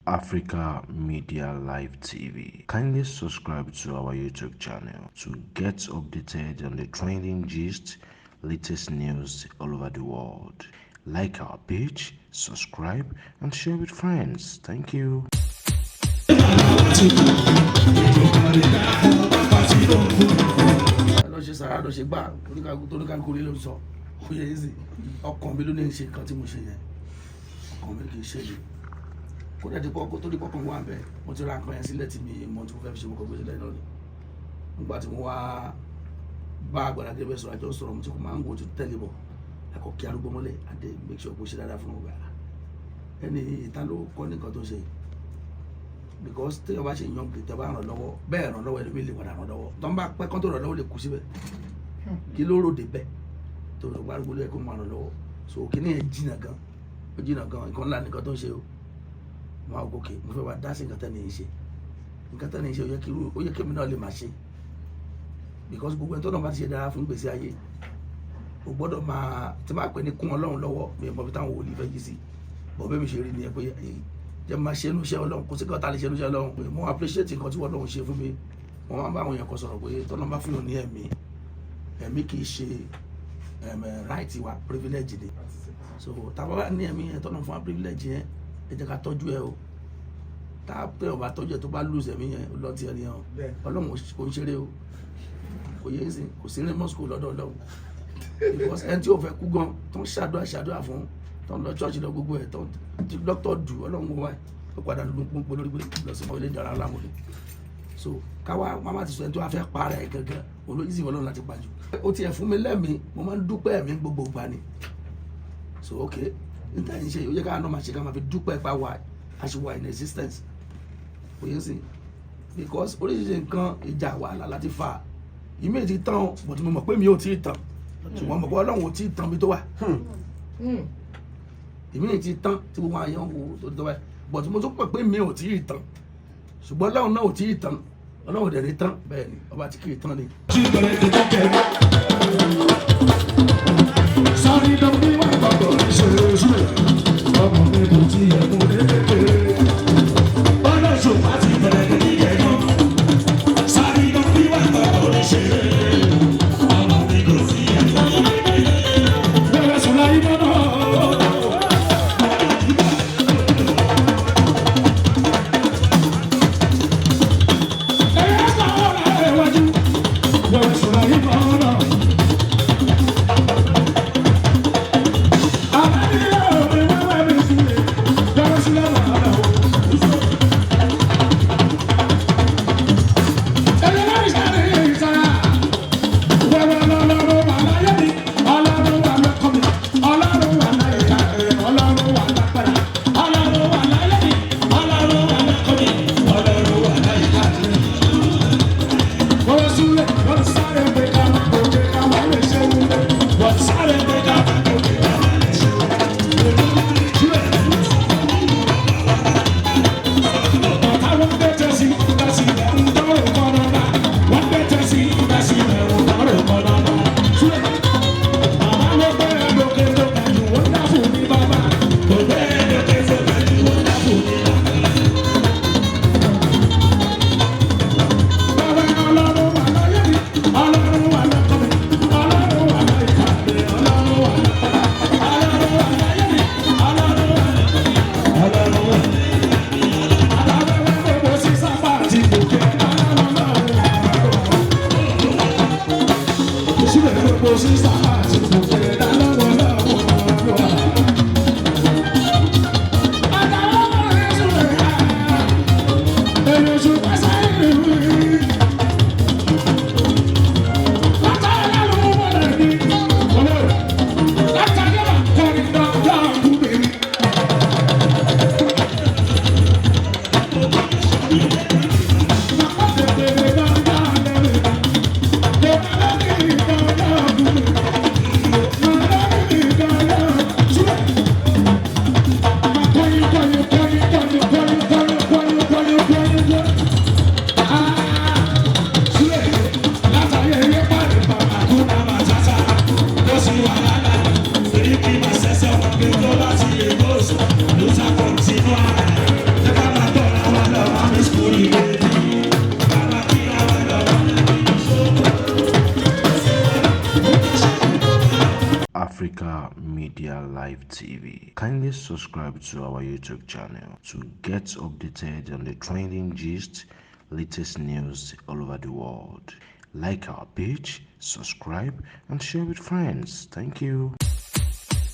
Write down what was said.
Africa Media Live TV. Kindly subscribe to our YouTube channel to get updated on the trending gist, latest news all over the world. Like our page, subscribe, and share with friends. Thank you. Kó dẹ̀ di pọ́kó tó di pọ́kó wà bẹ́ẹ̀ mo ti ra nǹkan yẹn sílẹ̀ tí mi mọ̀ tí mo fẹ́ fi ṣe mo kọ́ gbé sílẹ̀ náà ni nígbà tí mo wá bá Àgbàlá Gabriel sọ̀rọ̀ àjọ sọ̀rọ̀ mo ti kò máa ń go to tẹ́lẹ̀ bọ̀ ẹ̀kọ́ kí arúgbó mọ́lẹ̀ àdé make sure kó ṣe dáadáa fún ọgbà ẹni ìta ló kọ́ nìkan tó ṣe because téèyàn bá ṣe yan tẹ bá ràn lọ́wọ́ bẹ́ẹ̀ ràn lọ́wọ́ ẹlòmíì lè padà ràn lọ́wọ́ tó ń bá pẹ́ kán tó ràn lọ́wọ́ lè kú síbẹ̀ kí ló rò dé bẹ́ẹ̀ tó rò gbárùgbó lóye kó máa ràn lọ́wọ́ so kí ni ẹ̀ jìnnà gan nǹkan ńlá nìkan tó ń ṣe o mo àwọn gòkè mo fẹ́ wá dá sí nǹkan tẹ́ ní í ṣe ó yẹ kí èmi náà lè máa ṣe because gbogbo ẹni tó náà bá ti ṣe dára fún gbèsè ayé o gbọ́dọ̀ máa tí máa pè ní kún Ọlọ́run lọ́wọ́ mi mọ̀ bí táwọn wòlíì fẹ́ yí sí bọ̀ bẹ́ẹ̀ mi ṣe rí ni ẹ pé jẹ́ máa ṣe inúṣẹ́ Ọlọ́run kò sí kan tá lè ṣe inúṣẹ́ Ọlọ́run pé mo appreciate nǹkan tí Ọlọ́run ṣe fún mi mo máa ń bá àwọn èèyàn kan sọ̀rọ̀ pé tọ́lọ́ bá fún yàn ní ẹ̀mí kì í ṣe right wa privilege ni so tábà bá ní ẹ̀mí yẹn tọ́lọ́ fún wa privilege yẹn ẹ jẹ́ ká tọ́jú ẹ o tá a pẹ́ ọba tọ́jú ẹ tó bá lùsẹ̀ mí yẹn lọ́tí ẹ nìyẹn Ọlọ́run kò ń ṣeré o kò yẹ ẹsìn kò sí ní mosque lọ́dọ̀ Ọlọ́run because ẹni tí ò fẹ́ kú gan tó ń ṣàdúrà fún tó ń lọ church lọ gbogbo ẹ tó ti dókítà dù Ọlọ́run wọ wáyé ó padà lóko lórí pé lọ sí ọmọ ilé ìdára aláwọ̀ ni so káwa máma ti sọ ẹni tó wá fẹ́ para ẹ gangan olóyìí Ọlọ́run láti pàjù ó tiẹ̀ fún mi lẹ́mìí mo máa ń dúpẹ́ ẹ̀mí gbogbo gbà ni so okay níta yìí ṣe yóò yẹ ká náà máa ṣe ká máa fi dúpẹ́ pa wà àṣìwà in existence kò yẹ sí because oríṣiríṣi nǹkan ìjà wàhálà láti fà ìmí ti tán but mo mọ̀ pé mi ò tí ì tán ṣùgbọ́n mo mọ̀ pé Ọlọ́run ò tí ì tán bí tó wà ìmí ti tán tí gbogbo àyàn wò tó wà but mo tún pọ̀ pé mi ò tí ì tán ṣùgbọ́n Ọlọ́run náà ò tí ì tán Ọlọ́run dẹ̀ ní tán bẹ́ẹ̀ ni ọba tí kì í tán ni. Sorry, don't be my bubble. Ọmọ mi kò tí ẹ mú kékeré. Ọlọ́sùn bá ti bẹ̀rẹ̀ ní ìyẹ̀yọ́. Sáré lọ bí wà bàbá oníṣẹ́. Ọmọ mi kò tí ẹ mú kékeré. Bẹ̀rẹ̀ sùn láyé mọ́nà. Ẹ̀yẹ́ sọ̀rọ̀ ẹ̀ wájú. Bẹ̀rẹ̀ sùn láyé mọ́nà. Africa Media Live TV. Kindly subscribe to our YouTube channel to get updated on the trending gist, latest news all over the world. Like our page, subscribe, and share with friends. Thank you.